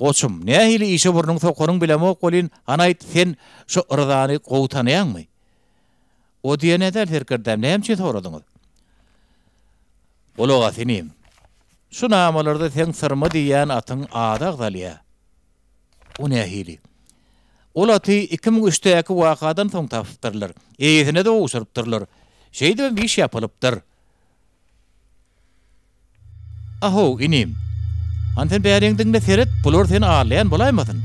Goçum, nähili işe burnuňy sokanyňy bilemok welin, hany aýt, sen şo Yrzany gowy tanaýaňmy? O diýen-ä däl, serkerdäm, näme üçin soradyňyz? Gulak as, inim. Şu namalarda seň Syrma diýýän atyň ady agzalýa. O nähili? Ol aty 2003-däki wakadan soň tapypdyrlar. Eýesine-de gowşurypdyrlar. Şeýdibem iş ýapylypdyr. A-how, inim. Hany sen bäriň diňle seret, bular seni aldaýan bolaýmasyn?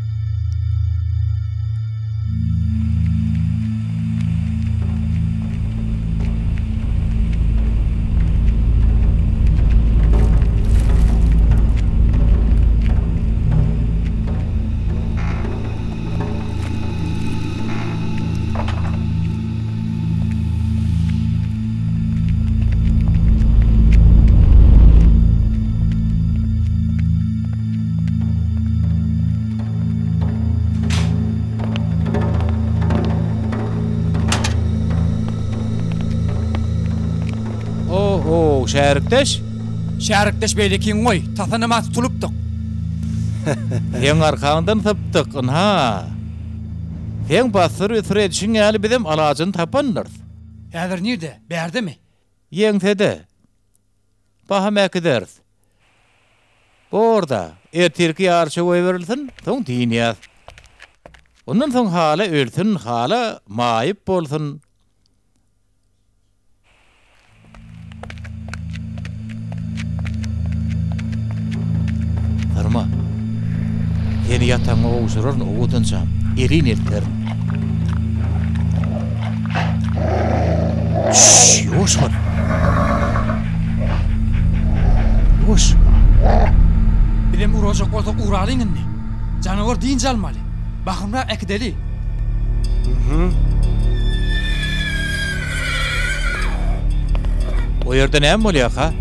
Oho, şärikdeş? Şärikdeş beýlekiňi goý, tasanama tutulypdyk. Seň arkaňdan sypdyk, ynha. Seň bassyr-üsür edişiň ýaly bizem alajyny tapandyrys. Häzir nirde? Bärdemi? Ýeňsede. Baham äkideris. Bor-da, ertirki ýaryşa goýberilsin, soň dynýas. Ondan soň hala ölsün, hala maýyp bolsun. Syrma. Seni ýatagyňa gowşuraryn, owadanjam. Elin elterin. Şşş, ýuwaş bol. Ýuwaş. Bizem urajak bolsak uralyň indi. Janawar dynç almaly. Bahymrak äkideli. O ýerde näme bolýarka?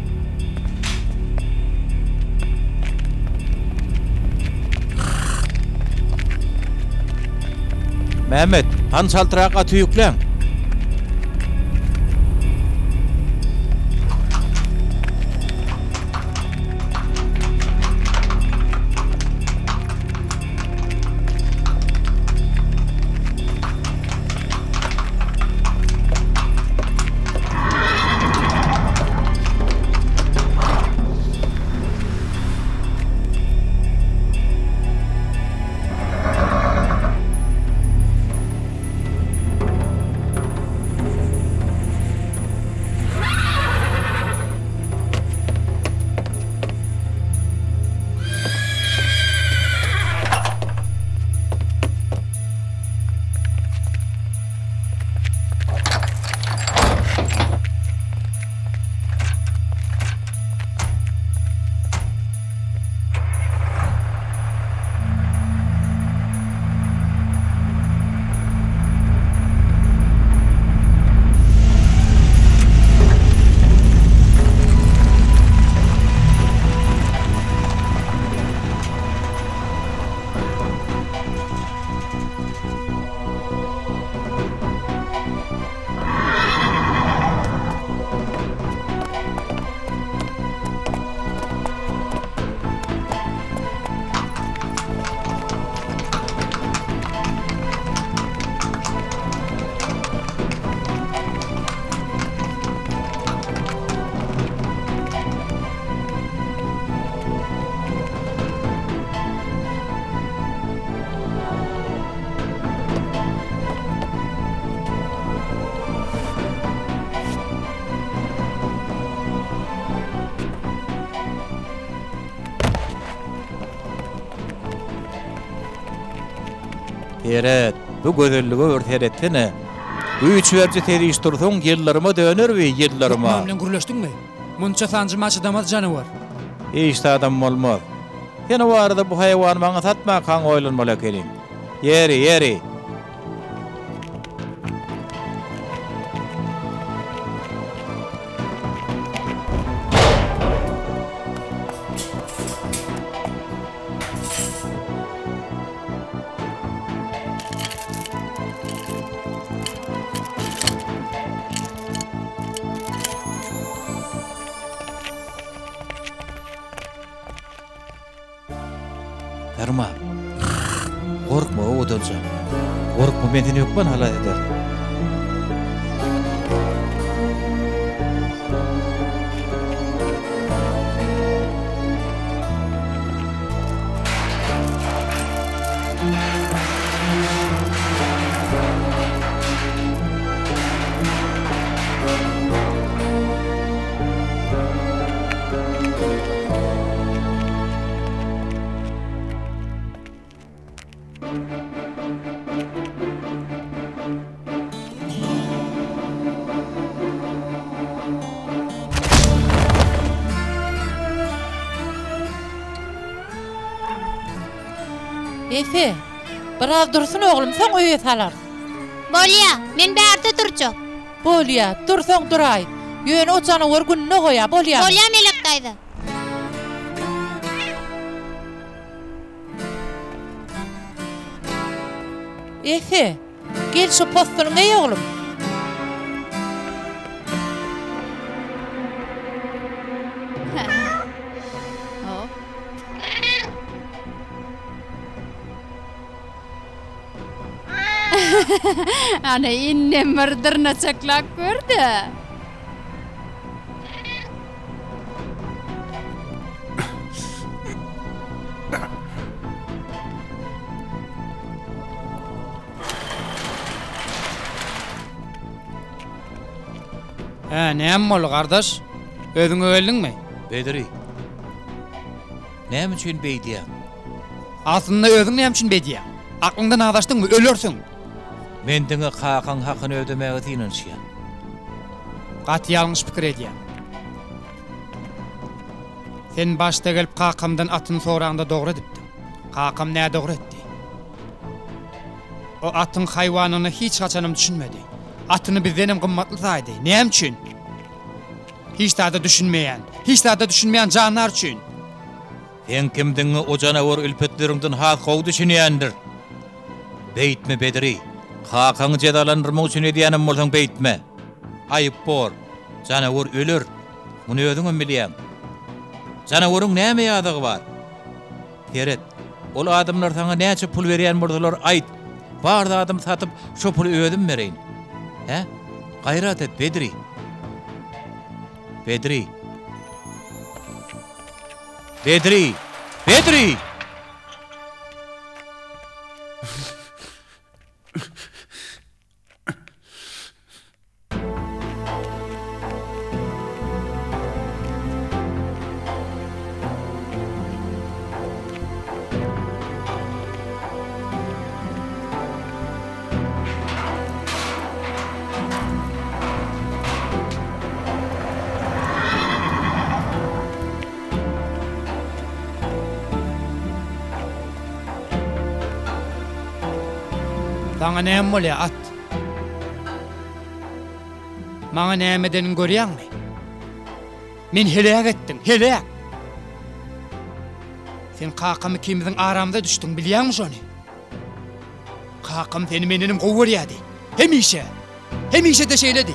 Mämmet, hany çaltrak aty ýükläň. Seret, bu gözellige bir seretsene. Güýç beriji seriş dursaň, ýyldyryma döner bi, ýyldyryma. Lukman bilen gürleşdiňmi? Munça sanjyma çydamaz janawar. Hiç zadam bolmaz. Sen o barada bu haýwany maňa satmakaň oýlanmaly ekeniň. Ýeri, ýeri. Darma. Gorkma, owadanjam. Gorkma, men seni hökman halas ederin. Efe, biraz dursun oglum, soň öýe salarys. Bolýa, men bärde durjak. Bolýa, dursaň duraý. Ýöne o janawar gününe goýa, bolýamy? Bolýa, Melek daýza. Efe, gel şu possunyňy geý oglum. Ana indem bir dyrnaçaklap gör-de. Hä, näme boldy, gardaş? Özüňe geldiňmi? Bedri, näme üçin beýdýäň? Aslynda özüň näme üçin beýdýäň? Aklyňdan azaşdyňmy? Ölersiň! Men diňe kakaň hakyny ödemäge synanyşýan. Gaty ýalňyş pikir edýäň. Sen başda gelip kakamdan atyny soraňda dogry edipdiň. Kakam nädogry etdi. O atyň haýwanyna hiç haçanam düşünmedi. Atyny bizdenem gymmatly saýdy. Näme üçin? Hiç zada düşünmeýän, hiç zada düşünmeýän jandar üçin. Seň kimdigiňe o janawar ülpetleriňden has gowy düşünýändir. Beýtme, Bedri. Kakaňy jezalandyrmak üçin edýänem bolsaň beýtme. Aýyp bor. Janawar öler. Muny özüňem bilýäň. Janawaryň näme ýazygy bar? Seret, ol adamlar saňa näçe pul berýän bolsalar aýt. Bar zadymy satyp, şo puly özüm bereýin. Hä? Gaýrat et, Bedri. Bedri. Bedri! Bedri! Saňa näme bolýar, at? Maňa näme edeniňi görýäňmi? Meni heläk etdiň, heläk! Sen kakam ikimiziň aramyza düşdüň, bilýäňmi şony? Kakam seni mendenem gowy görýärdi. Hemişe! Hemişe-de şeýledi.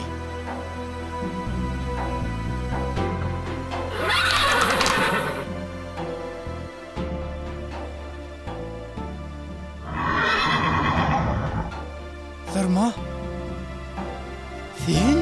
Syrma? Sen?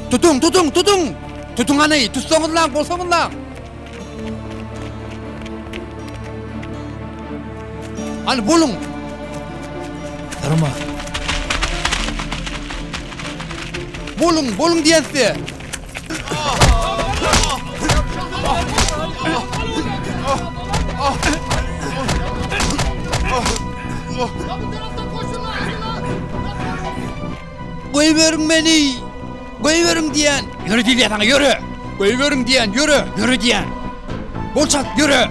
Tutuň, tutuň, tutuň! Tutuň hany, tutsaňyzlaň, bolsaňyzlaň! Hany, boluň! Syrma. Boluň, boluň diýen size! Goýberiň meni! Goýberiň diýen! Ýöre diýilýär saňa, ýöre! Goýberiň diýen, ýöre! Ýöre diýen! Bol çalt, ýöre!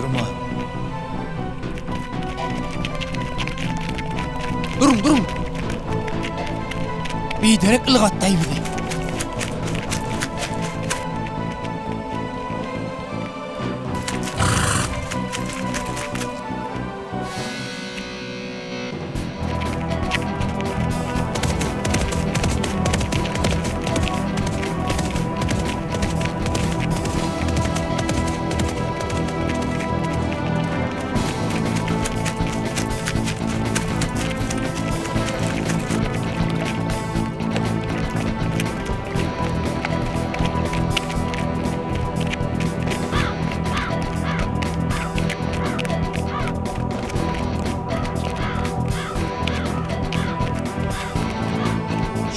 Durma. Duruň, duruň. Biderek ylgatdaý bizi.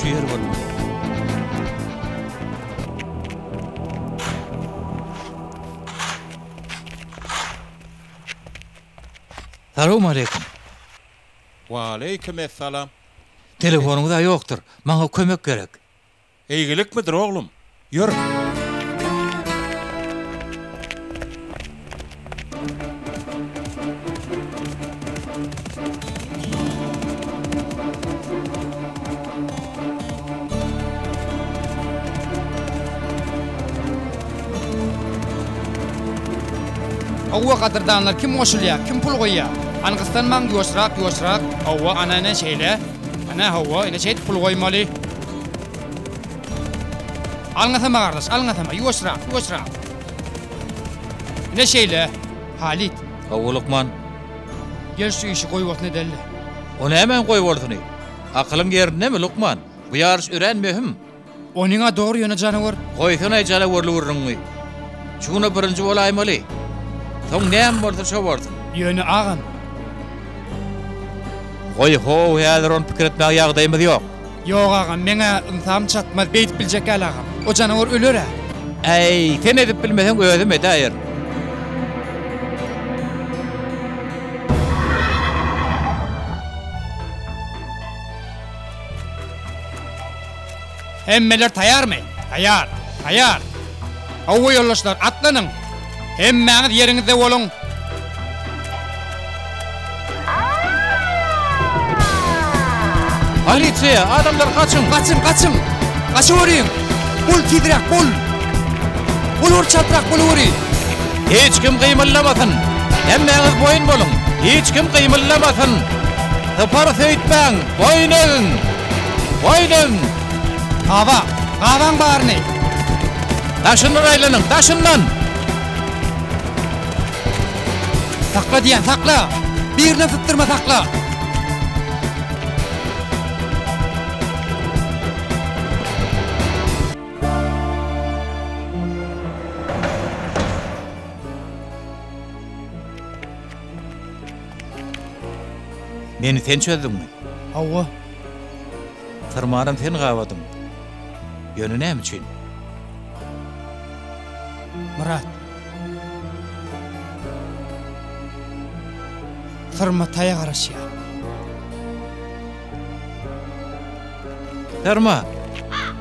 Şu ýer bolmaly. Salowmaleýkim. Waleýkim essalam. Telefonyňyz-a ýokdur. Maňa kömek gerek. Eýgilikmidir, oglum? Ýör. Hawa gadyrdanlar kim goşulýar, kim pul goýýar? Hany gyssanmaň ýuwaşrak ýuwaşrak. Hawa ana ine şeýle. Ana hawa ine şeýdip pul goýmaly. Alňasama gardaş, alňasama, ýuwaşrak, ýuwaşrak. Ine şeýle, Halit. Hawa, lukman. Gel şu işi goýbolsun edeli. O nämäň goýbolsuny? Akylyň ýerindemi, lukman? Bu ýaryş örän möhüm. Onyň-a dogry, ýöne janawar. Goýsana janawarly gürrüňiňi. Şu gün-ä birinji bolaýmaly. Soň näme bolsa şo bolsun. Ýöne agam. Goý, how, häzir ony pikir etmäge ýagdaýymyz ýok. Ýok agam, meň-ä ynsabym çatmaz, beýdip biljek däl agam. O janawar öler-ä. Äý, sen edip bilmeseň özüm edäýerin. Hemmeler taýarmy? Taýar! Taýar! Hawa ýoldaşlar, atlanyň! Hemmäňiz ýeriňizde boluň! Polisiýa! Adamlar gaçyň! Gaçyň, gaçyň! Gaçaweriň! Bol tizräk, bol! Boluber çaltrak bolaweri! Hiç kim gymyldamasyn! Hemmäňiz boýun boluň! Hiç kim gymyldamasyn! Syparys öýtmäň! Boýun egiň! Boýun egiň! Gaba! Gabaň baryny! Daşyndan aýlanyň, daşyndan! Sakla diýýän, sakla! Birinem sypdyrma, sakla! Meni sen çözdüňmi? Hawa. Syrmanam sen gabadyň. Ýöne näme üçin? Myrat. Syrma taýa garaşýar. Syrma!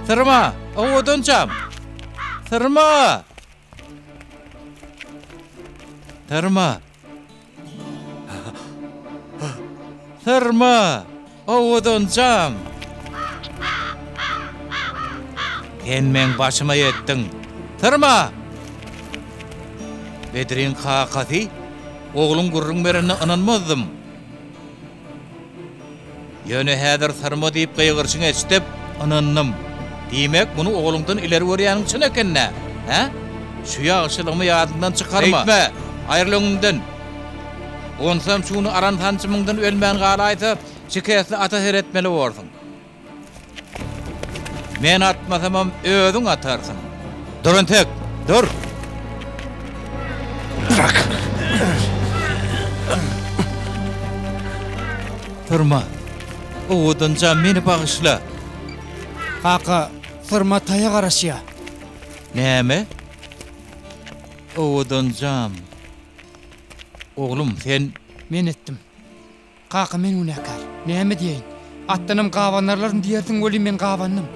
Syrma! Owadanjam! Syrma! Syrma! Syrma! Owadanjam! Sen meň başyma ýetdiň. Syrma! Bedriň kakasy, ogluň gürrüň berenine ynanmazdym. Ýöne häzir syrma diýip gygyryşyňy eşidip, ynandym. Diýmek, muny ogluňdan ileri görýäniň çyn eken-dä, hä? Şu ýagşylygymy ýadyňdan çykarma. Beýtme! Aýryl öňümden! Onsam şu gün aran sanjymyňdan ölmän galaýsa, şikesli ata seretmeli borsuň. Men atmasamam özüň atarsyň. Dur entek, dur! Bırak! Syrma, owadanjam meni bagyşla. Kaka, Syrma taýa garaşýa. Näme? Owadanjam. Oglum, sen. Men etdim. Kaka men günäkär. Näme diýeýin? Atdanam gabanarlarmy diýersiň welin men gabandym.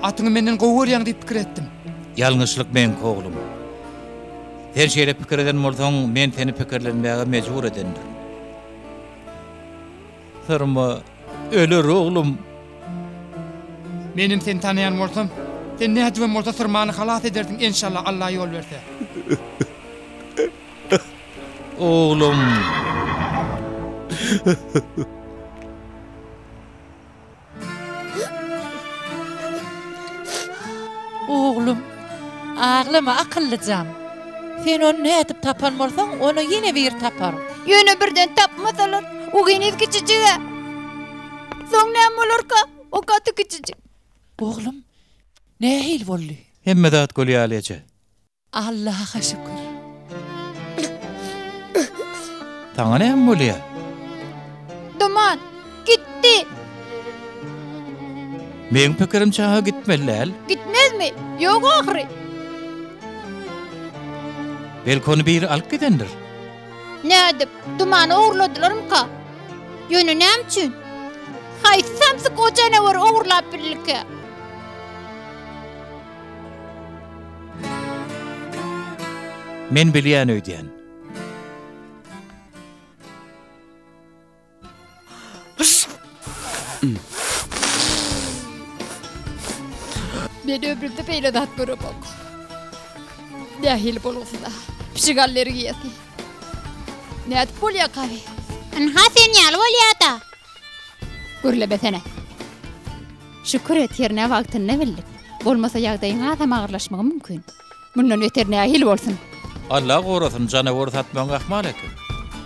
Atyňy menden gowy görýäň diýip pikir etdim. Ýalňyşlyk meňki oglum. Sen şeýle pikir eden bolsaň men seni pikirlenmäge mejbur edendirin. Syrma öler oglum. Menem seni tanaýan bolsam, sen nädibem bolsa syrmany halas ederdiň enşalla Alla ýol berse. Oglum. Oglum, aglama akyllyjam. Sen ony nädip tapan bolsaň, ony ýene biri tapar. Ýöne birden tapmasalar, o heniz kiçijig-ä. Soň näme bolarka? O gaty kiçijik. Oglum, nähili boldy? Hemme zat gül ýaly eje. Allaha şükür. Saňa näme bolýar? Duman gitdi. Meň pikirimçe ha gitmeli däl. Gitmezmi? Ýok ahyry. Belki ony biri alyp gidendir. Nädip? Dumany ogurladylarmyka? Ýöne näme üçin? Haýsy samsyk o janawary ogurlap bildikä? Men bilýän öýdýän. Men ömrümde beýle zat göremok. Nähili bolgusyz-a, pişik allergiýasy. Nädip bolýarka bi? Ynha sen ýaly bolýa-da. Gürlemesene. Şükür et, hernä wagtynda bildik. Bolmasa ýagdaýyň hasam agyrlaşmagy mümkin. Mundan beter nähili bolsun? Alla gorasyn, janawar satmagyň ahmal eken.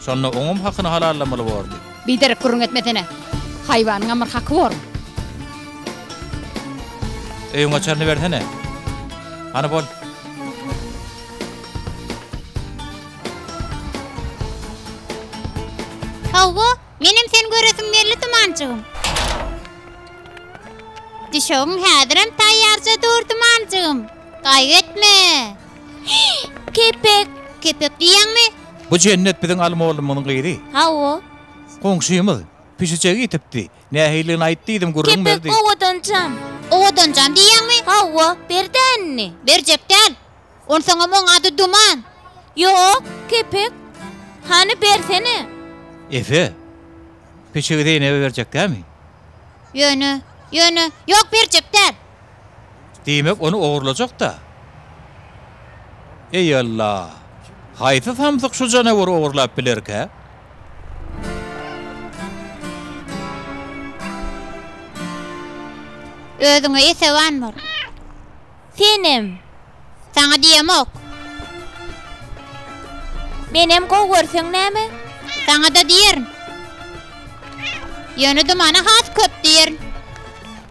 Şonda oňam hakyny halallamaly bordy. Biderek gürrüň etmesene. Haýwanyňam bir haky bormy? Öýüň açaryny bersene. Hany bol. Hawa, menem seni göresim geldi Dumanjygym. Düşegiň häzirem taýýarja dur Dumanjygym. Gaýgy etme. Kepek. Kepek diýýäňmi? Bu Jennet biziň Aly mollumyzyň gyzy. Hawa. Goňşymyz. Pişijegi ýitipdi. Nähililigini aýt diýdim, gürrüň berdi. Kepek owadanjam. Owadanjam diýýäňmi? Hawa, ber-dä indi. Berjek däl. Onsoňam oň ady Duman. Ýok, Kepek. Hany bersene. Efe, pişigi Zeýnebe berjek dämi? Ýöne, ýöne, ýok berjek däl. Diýmek, ony ogurlajak-da. Eý, Alla! Haýsy samsyk şu janawary ogurlap bilerkä? Özüňe esewan bol. Senem. Saňa diýemok. Menem gowy görseň näme? Saňa-da diýerin. Ýöne Dumana has köp diýerin.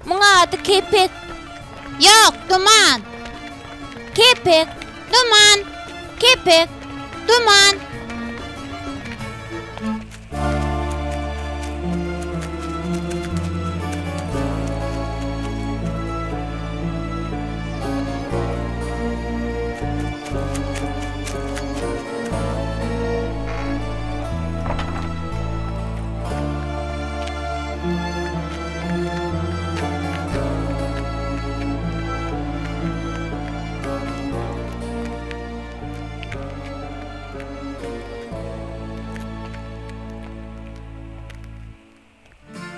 Muň ady Kepek. Ýok, Duman. Kepek. Duman. Kepek. Duman.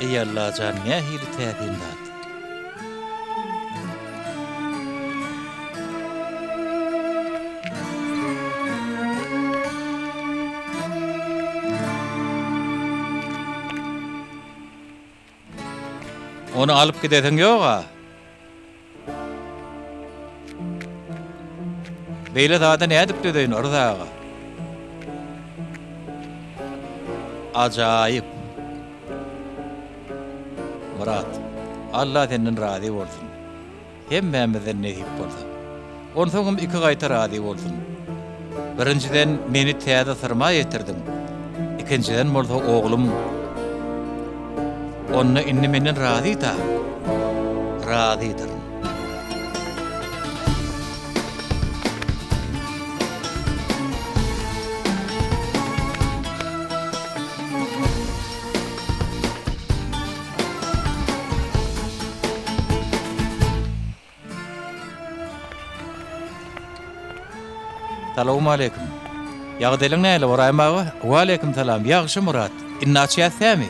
Eý Allajan nähili täsin zat. Ony alyp gidesiň ýog-a? Beýle zada nädip dözeýin, Yrza aga? Ajaýyp. Myrat, Alla senden razy bolsun. Hemmämizden nesip bolsa. Onsoňam iki gaýta razy bolsun. Birinjiden meni täze syrma ýetirdiň. Ikinjiden bolsa oglum Onda indi menden razy-da? Razydyryn. Salowmaleýkim. Ýagdaýlaň nähili, Ybraýym aga? Waleýkim salam. Ýagşy, Myrat. Indi açýas dämi?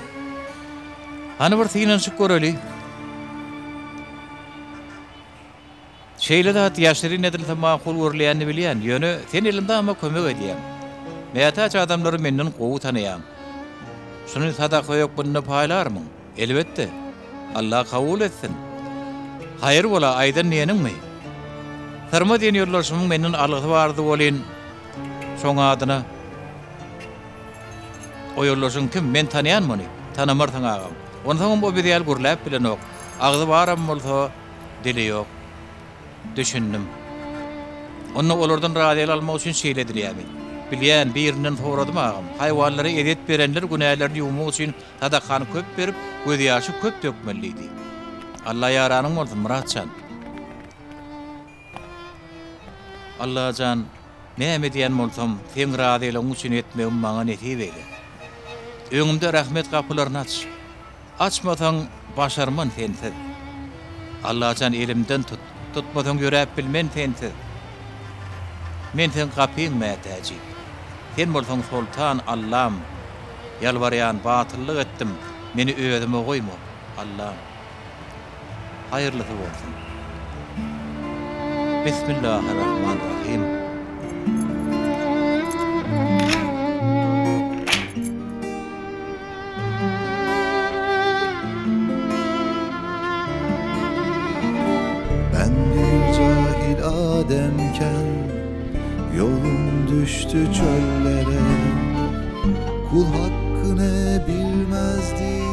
Hany bir synanyşyp göreli. Şeýle zat ýaşyryn edilse makul görülýänini bilýän, ýöne sen elmydama kömek edýäň. Mätäç adamlary menden gowy tanaýaň. Şuny sadaka hökmünde paýlarmyň? Elbetde. Allah kabul etsin. Haýyr bola, aýdan diýeniňmi? Syrma diýen ýoldaşymyň menden algysy bardy welin, şoň adyna. O ýoldaşyň kim? Men tanaýan muny. Tanamarsyň agam. Onsoňam o biz ýaly gürläp bilenok. Agzy baram bolsa, dili ýok. Düşündim. Onda olardan razylyk almak üçin şeýle edilýärmi? Bilýän, birinden soradym agam. Haýwanlara ezýet berenler günälerini ýuwmak üçin sadakany köp berip, gözýaşy köp dökmeli diýdi. Alla ýaranyň bolsun, Myrat jan. Allajan, näme edýän bolsam, Seň razylygyň üçin etmegimi maňa nesip eýle. Öňümde rahmet gapylaryny aç. Açmasaň, başarman sensiz. Allajan elimden tut, tutmasaň ýöräp bilmen sensiz. Men seň gapyň mätäji. Sen bolsaň soltan, Allam. Ýalbarýan, batyllyk etdim, meni özüme goýma, Allam. Haýyrlysy bolsun. Bismillahirrahmanirrahim. Ben bir cahil ademken Yolum düştü çöllere Kul hakkını bilmezdim.